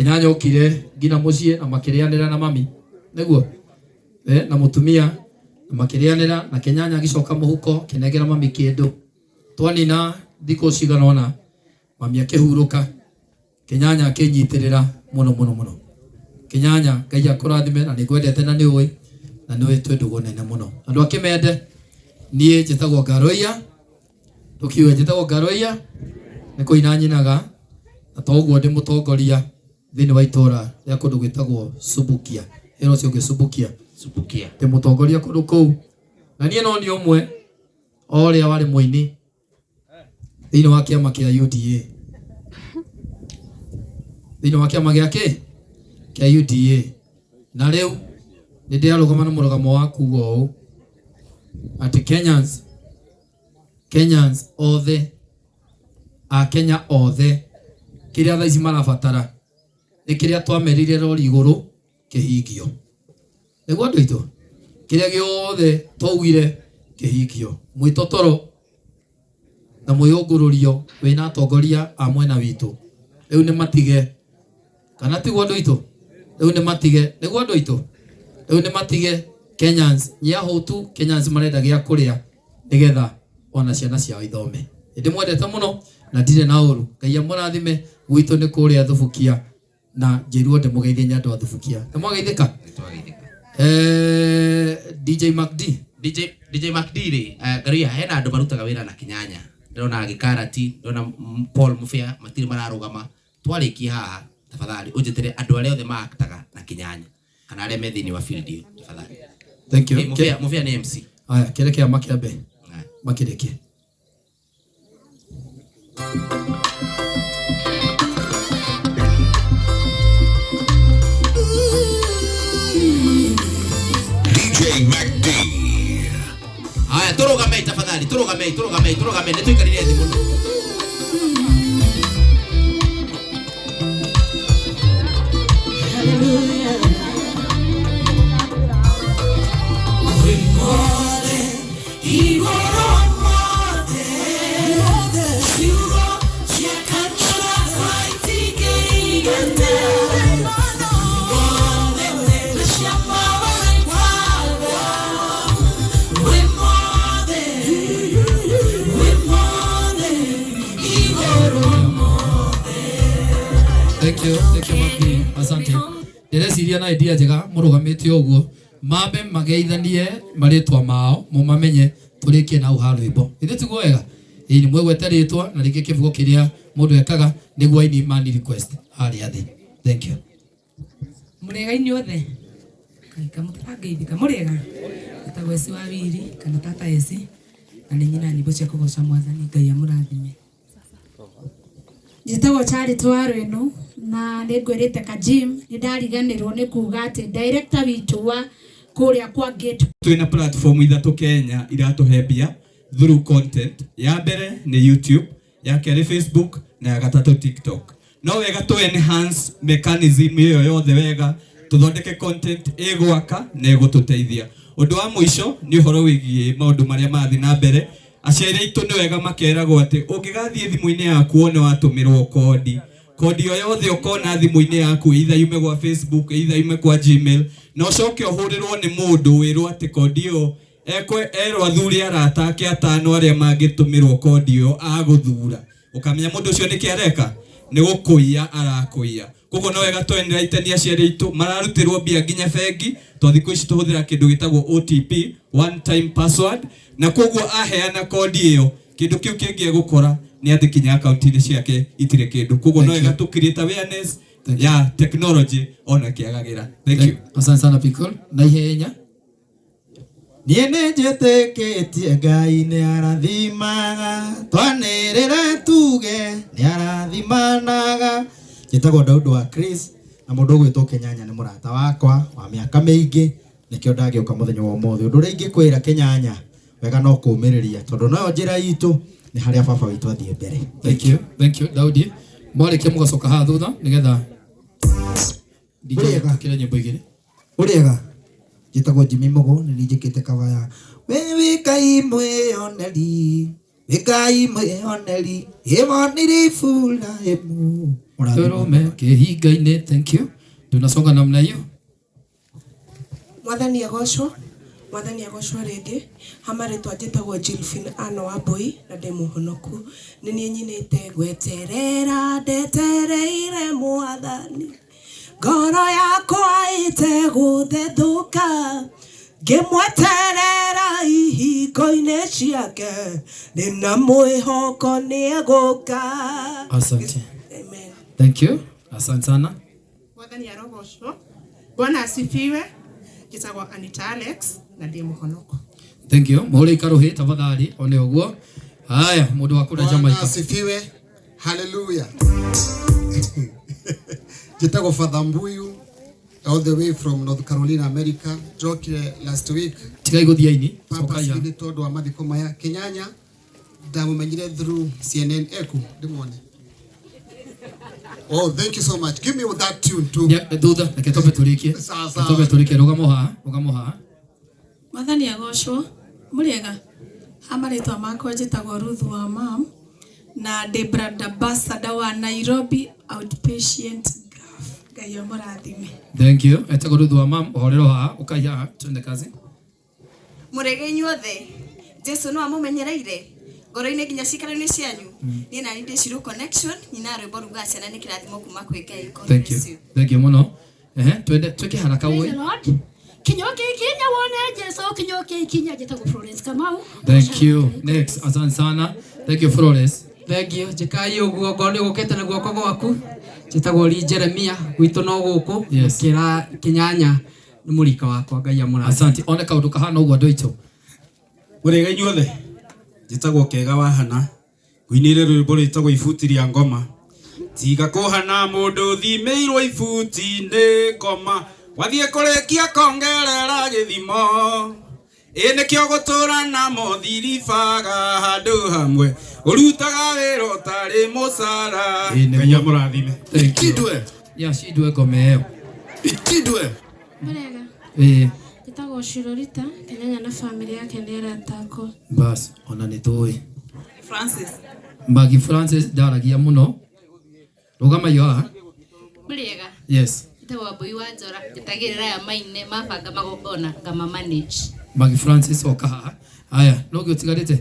Kĩnyanya okire nginya mũciĩ na makĩrĩanĩra na mami nĩguo na mũtumia na makĩrĩanĩra na Kĩnyanya agĩcoka mũhuko kĩnengera mami kĩndũ. Twanina thikũ cigana ũna mami akĩhurũka, Kĩnyanya akĩnyitĩrĩra mũno mũno mũno. Kĩnyanya, Ngai akũrathime na nĩngwendete na nĩũĩ na nĩũĩ twĩ ndũgũ nene mũno. Andũ a Kĩmende, niĩ njĩtagwo Ngaroia, tũkiuge njĩtagwo Ngaroia, nĩ kũina nyinaga na toguo ndĩ mũtongoria thĩinĩ wa itũra rĩa kũndũ gwĩtagwo Subukia. Ĩra ũcio ũngĩ Subukia. Subukia. Ndĩ mũtongoria kũndũ kũu na niĩ no niĩ ũmwe o ũrĩa warĩ mũini thĩinĩ wa kĩama kĩa UDA, thĩinĩ wa kĩama gĩa kĩ kĩa UDA. Na rĩu nĩ ndĩrarũgama na mũrũgamo wa kuga ũũ atĩ Kenyans othe, Akenya othe, kĩrĩa thaa ici marabatara nĩ kĩrĩa twamerire rori igũrũ kĩhingio. Nĩguo andũ aitũ, kĩrĩa gĩothe twaugire kĩhingio. Mwĩtotoro na mwĩyũngũrũrio wĩna atongoria a mwena witũ rĩu nĩ matige, kana tiguo andũ aitũ? Rĩu nĩ matige, nĩguo andũ aitũ? Rĩu nĩ matige. Kenyans nĩ ahũtu, Kenyans marenda gĩa kũrĩa nĩgetha ona ciana ciao ithome. Nĩndĩmwendete mũno na ndirĩ na ũru. Ngai amũrathime. Gwitũ nĩ kũrĩa Thubukia na njĩrwo ndĩmũgeithie nĩ andũ a Thubukia. Nĩ mwageithĩka? Nĩtwageithĩka. DJ MacD. DJ MacD rĩ, Ngaruiya, hena andũ marutaga wĩra na Kĩnyanya. Ndĩrona Gĩkarati, ndĩrona Paul Mũbĩa, matirĩ mararũgama. Twarĩkia haha, tafadhali ũnjĩtĩre andũ arĩa othe ma-actaga na Kĩnyanya kana arĩa me thĩinĩ wa field ĩyo, tafadhali. Thank you. Hey, Mũbĩa nĩ MC. Aya, kĩrĩa makĩambe. Makĩrĩkie. DJ MacD. Haya, tũrũgamei tafadhali, tũrũgamei, tũrũgamei, tũrũgamei, nĩ tũikarire thĩ mũno. Thank you, thank you Maki. Asante. Ndĩreciria na idea njega mũrũgamĩte ũguo mambe mageithanie marĩtwa mao mũmamenye tũrĩkie na hau ha rwĩmbo. Githĩ tiguo wega? Ĩĩ nĩ mwĩgwete rĩtwa na rĩngĩ kĩbugo kĩrĩa mũndũ ekaga nĩguo aini mani request harĩa thĩ. Thank you. Mũrĩega inyuothe? Ngai kamũtarangeithĩka. Mũrĩega? Njĩtagwo Esi wa Wiri kana Tata Esi na nĩ nyina nyĩmbo cia kũgoca Mwathani. Ngai amũrathime. Njĩtagwo Charity wa Rwĩnu na nĩ ngwĩrĩte Kajim nĩ ndariganĩrwo nĩ kuga atĩ director witũ wa kũrĩa kwa Gate Twĩna platform ithatũ Kenya iratũhe mbia through content. Ya mbere nĩ YouTube, ya kerĩ Facebook na ya gatatũ TikTok. No wega tũ enhance mechanism ĩyo yothe wega, tũthondeke content ĩgwaka na ĩgũtũteithia. Ũndũ wa mũico nĩ ũhoro wĩgiĩ maũndũ marĩa marathiĩ na mbere. Aciari aitũ nĩ wega makeragwo atĩ ũngĩgathiĩ thimũ-inĩ yaku wone watũmĩrwo kodi, kodi o yothe ũkona thimũ-inĩ yaku, either yume gwa Facebook, either yume kwa Gmail, na ũcoke ũhũrĩrwo nĩ mũndũ wĩrwo atĩ kodi ĩyo erwo athure arata ake atano arĩa mangĩtũmĩrwo kodi ĩyo agũthura, ũkamenya mũndũ ũcio nĩkĩ areka, nĩ gũkũiya arakũiya. Koguo no wega tũ enlighten aciari aitũ, mararutĩrwo mbia nginya bengi, tondũ thikũ ici tũhũthĩra kĩndũ gĩtagwo OTP, one time password, na koguo aheana kodi ĩyo, kĩndũ kĩu kĩngĩ egũkora nĩ atĩ kinya akaunti-inĩ ciake itirĩ kĩndũ. Koguo no wega tũ create awareness ya technology ona kĩagagĩra. Thank you. Asante sana Pikul. Na ihenya. Niĩ nĩ njĩtĩkĩtie Ngai nĩ arathimaga, twanĩrĩre tuge nĩ arathimanaga. Njĩtagwo Daudi wa Chris na mũndũ ũgwĩtwo Kĩnyanya nĩ mũrata wakwa wa mĩaka mĩingĩ, nĩkĩo ndagĩũka mũthenya wa ũmũthĩ. Ũndũ ũrĩa ingĩkwĩra Kĩnyanya, wega no kũũmĩrĩria tondũ noyo njĩra itũ nĩ harĩa baba witũ athiĩ mbere. Thank you, thank you Daudi. Mwarĩkia mũgacoka haha thutha nĩgetha DJ Ũrĩega. tũkĩre nyĩmbo igĩrĩ. Ũrĩega, njĩtagwo Jimmy Mũgũ, nĩ niĩ njĩkĩte cover ya We wĩ Ngai mwĩyoneri, wĩ Ngai mwĩyoneri, ĩwonire Iburahimu. Mũrathimwo. Tũrũme kĩhinga-inĩ. Thank you. Tunasonga namna hiyo. Mwathani agocwo, mwathani agocwo rĩngĩ. Ha marĩtwa njĩtagwo Jilfin Ann Wambui na ndĩ mũhonoku. Nĩ niĩ nyinĩte gweterera ndetereire mwathani, ngoro yakwa ĩtegũthethũka, ngĩmweterera ihingo-inĩ ciake, ndĩna mwĩhoko nĩegũka. Asante. Amen. Thank you. Asante sana. Mwathani arogocwo. Bwana asifiwe. Njĩtagwo Anita Alex na ndĩ mũhonoku. Thank you. Mũhũre ikaruhi tafadhali one ũguo. Haya, mũndũ wa kũrĩa Bwana Jamaica. asifiwe. Hallelujah. Njĩtagwo Father Mbuyu all the way from North Carolina, America. Njokire last week. Tigai gũthiĩ aini. Cokai Purposely haha. nĩ tondũ wa mathiko maya. Kenyanya ndamũmenyire through CNN Eku ndĩmuone. Oh, thank you so much. Give me that tune too. Thutha reke twambe tũrĩkie. Sawa Reke twambe sawa. tũrĩkie. Rũgamo haha, rũgamo haha. Mwathani agocwo. Mũrĩega. Ha marĩtwa makwa njĩtagwo Ruth wa mam na ndĩ brand ambassador wa Nairobi Outpatient Gulf. Ngai amũrathime. Thank you. Etagwo Ruth wa mam, ũhorero haha, ũkai haha, twende kazi. Mũrĩge inyuothe Jesu no amũmenyereire ngoro-inĩ nginya cikaro-inĩ cianyu. Niĩ nani ndĩ Shiru Connection, nyina rwĩmbo rugaga ciana nĩ kĩrathimo kuma kwĩ Ngai. God Thank bless you. you. Thank you mũno. Ehe, twende twĩke haraka Praise ũĩ. the Lord. Kinyoke ikinya wone Jesu, kinyoke ikinya. Njĩtagwo Florence Kamau. Thank you. Next, asante sana. Thank you Florence. Thengiũ, njĩkai ũguo ngorwo nĩ ũgũkĩte na guoko gwaku. Njĩtagwo Lee Jeremia, gwitũ no gũkũ. Yes. Kĩra Kĩnyanya nĩ mũrika wakwa, Ngai amũrathime. Asante. One kaũndũ kahana ũguo andũ aitũ. Mũrĩega inyuothe. Njĩtagwo Kega wa Hana. Ngũinĩire rwĩmbo rwĩtagwo ibuti rĩa ngoma. Tiga kũhana mũndũ thimĩirwo ibuti-inĩ ngoma, wathiĩ kũrĩkia kongerera gĩthimo. Ĩ nĩkĩo gũtũra na mothiribaga handũ hamwe, ũrutaga wĩra ũtarĩ mũcara. Ngai amũrathime. Thank you. Ya shidwe ngoma ĩyo. Itidwe. Mũrĩega. Ĩĩ. Njĩtagwo Shirorita Kenyanya na famĩlĩ yake nĩ arata akwa. Bas, ona nĩ tũĩ. Francis. Magi Francis ndaragia mũno. Rũgama iyo haha. Mũrĩega. Yes. Njĩtagwo Wambui wa Njora, njĩtagĩrĩra aya maine mabanga magongona ngama manage. Magi Francis oka haha. Haya, no ũngĩ ũtigarĩte.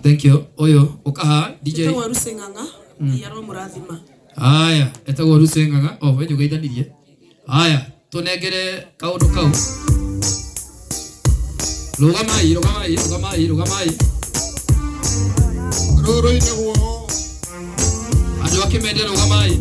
Thank you. Ũyũ ũka haha DJ. Njĩtagwo Lucy Ng'ang'a. Ngai aromũrathima. Haya, etagwo Lucy Ng'ang'a. Oh, we nĩũgeithanirie. Haya, tũnengere kaũndũ kau. Rũgamai, rũgamai, rũgamai, rũgamai. Rũrũ-inĩ guo. Andũ a Kĩmende rũgamai.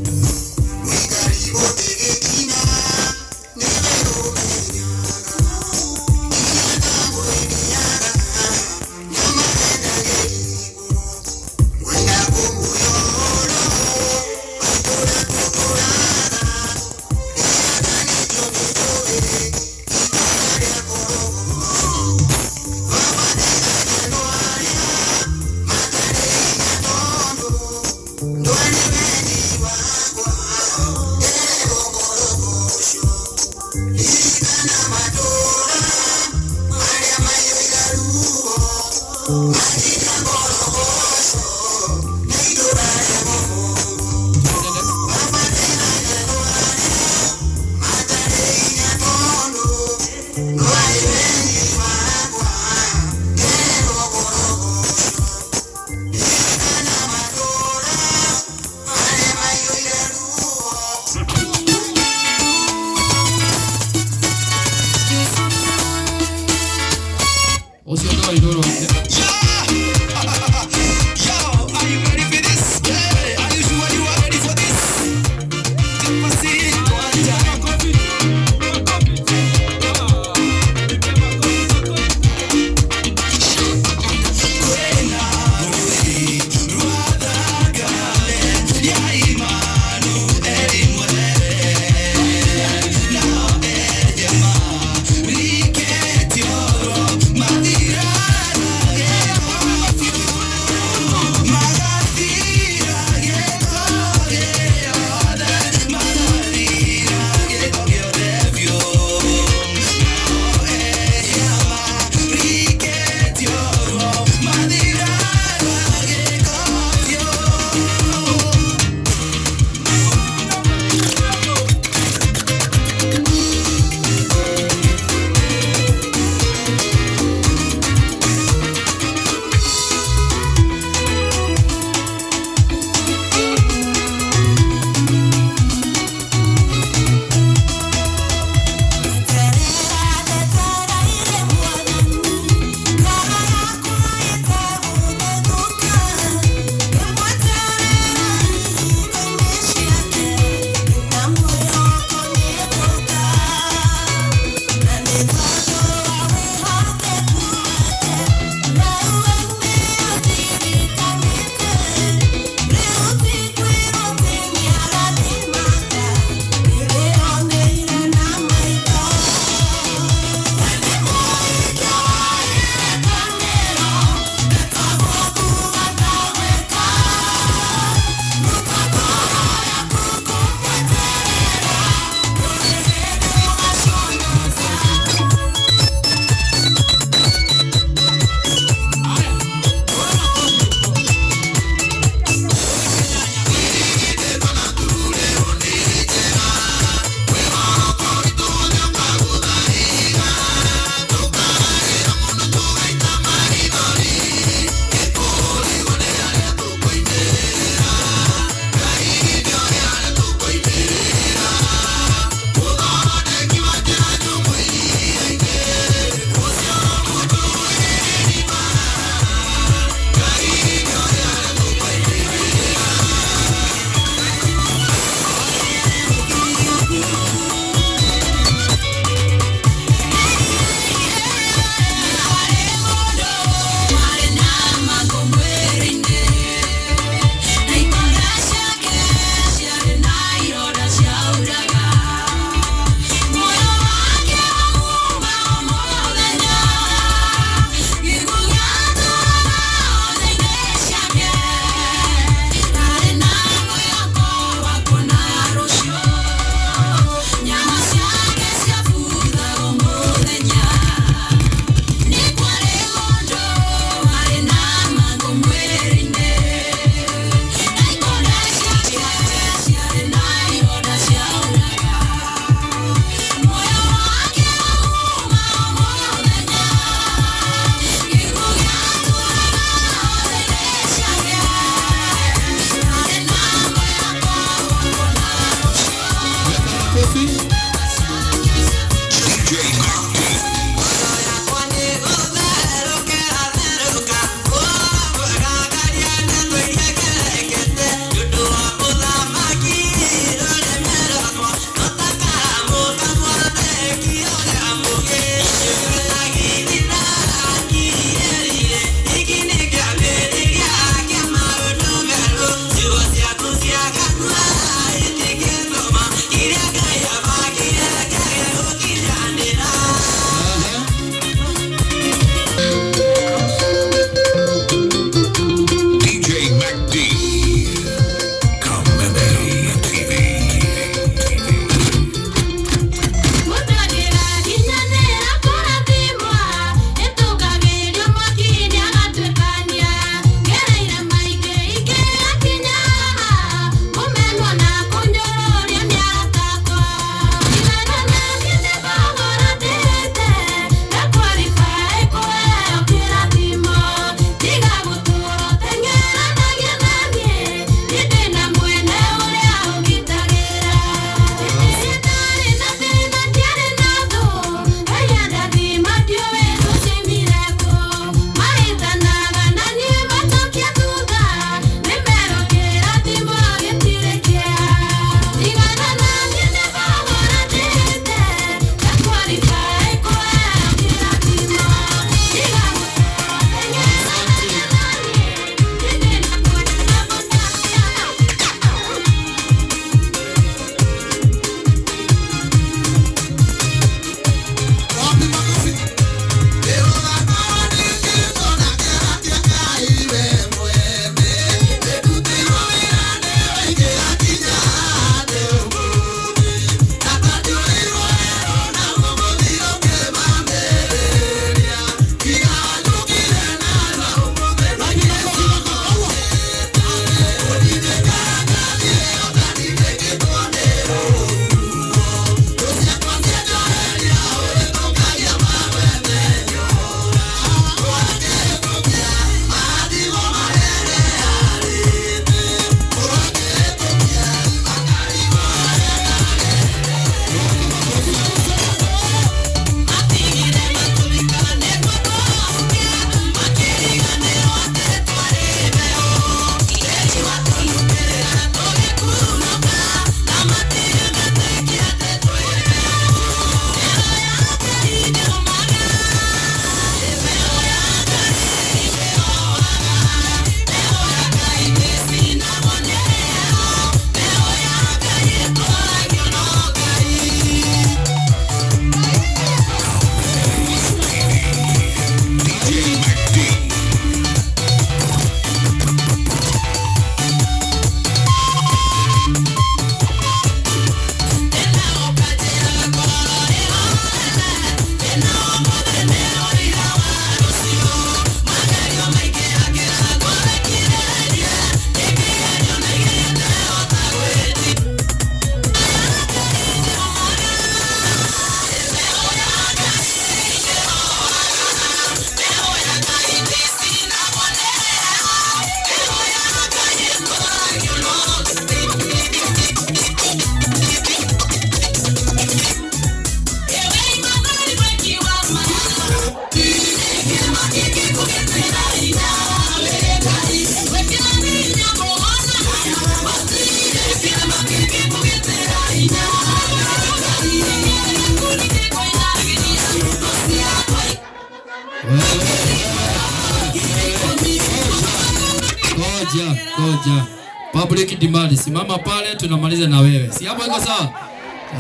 Ngoja, ngoja. Public demand, simama pale tunamaliza na wewe. Si hapo iko sawa?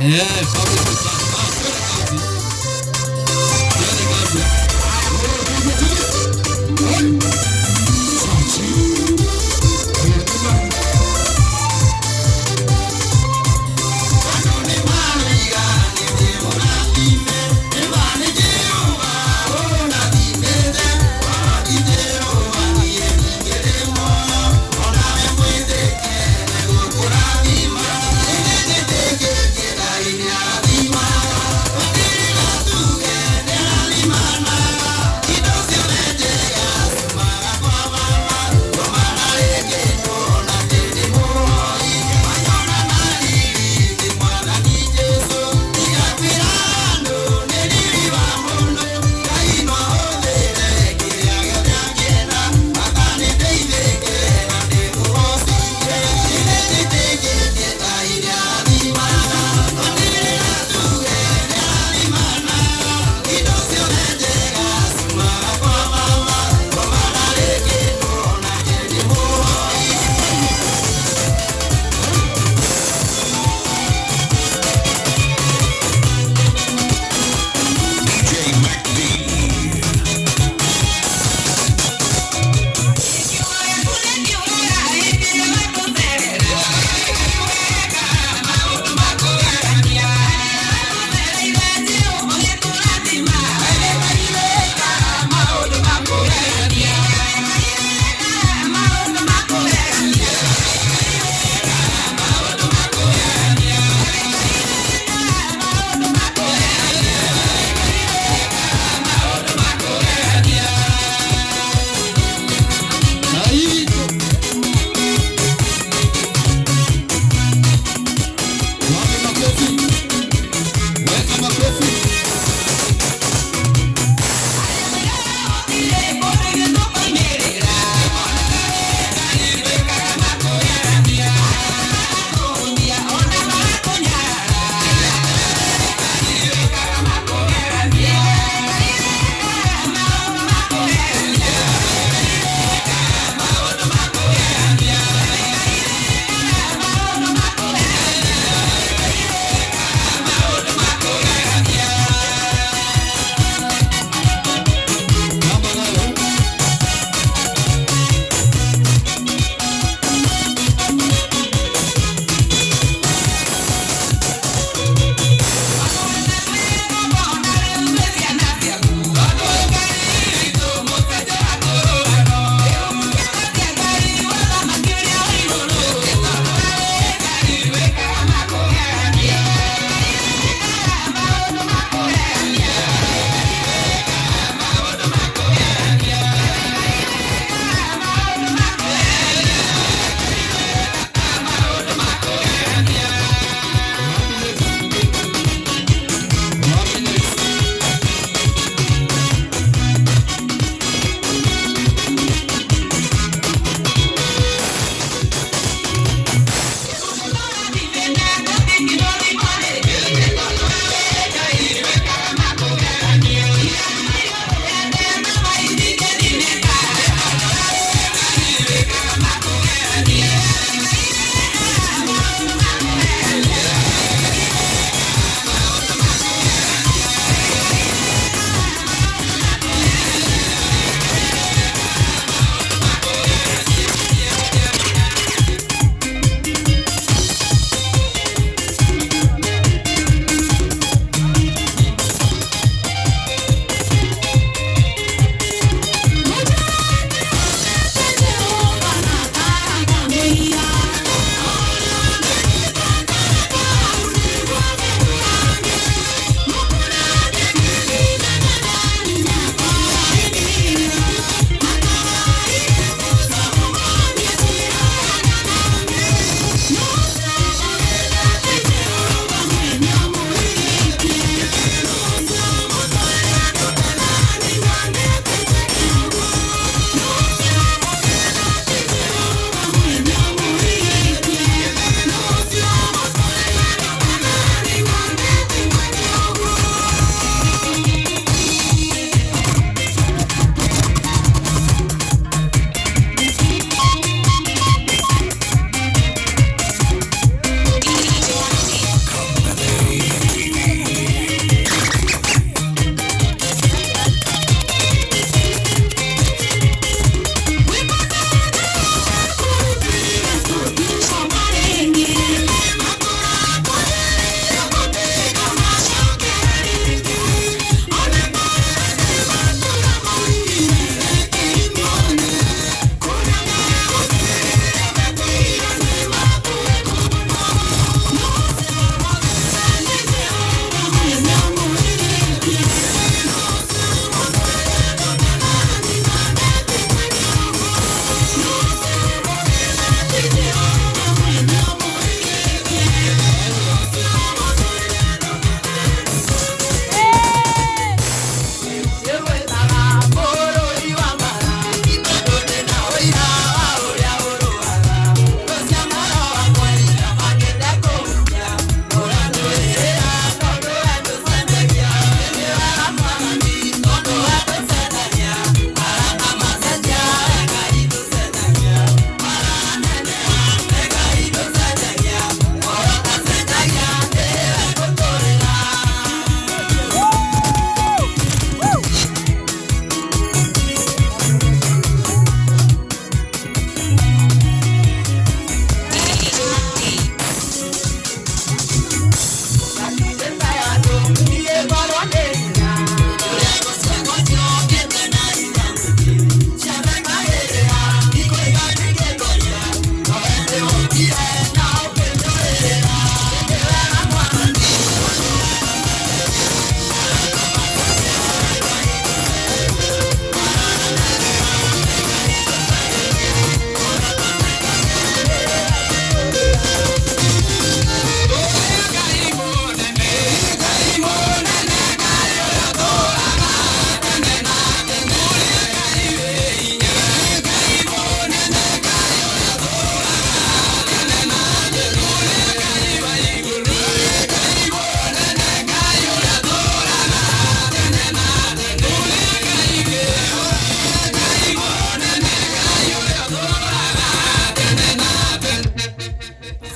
Eh, public demand. Ah, twende kazi. Twende kazi. Thank you.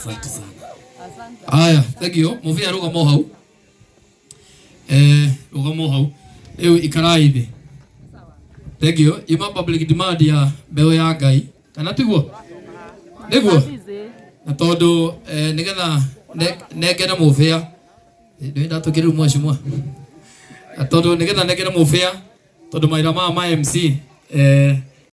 Asante sana. Aya, thank you. Muvia rugamo hau. Eh, rugamo hau. Riu ikarai thi. Thank you. Ima public demand ya mbeũ ya Ngai. Kana tiguo? Niguo? Na tondu eh, nigetha nengere muvia nĩ ndatũkĩrĩu mheshimiwa. Na tondu nigetha nengere muvia tondu mawĩra maya ma MC eh,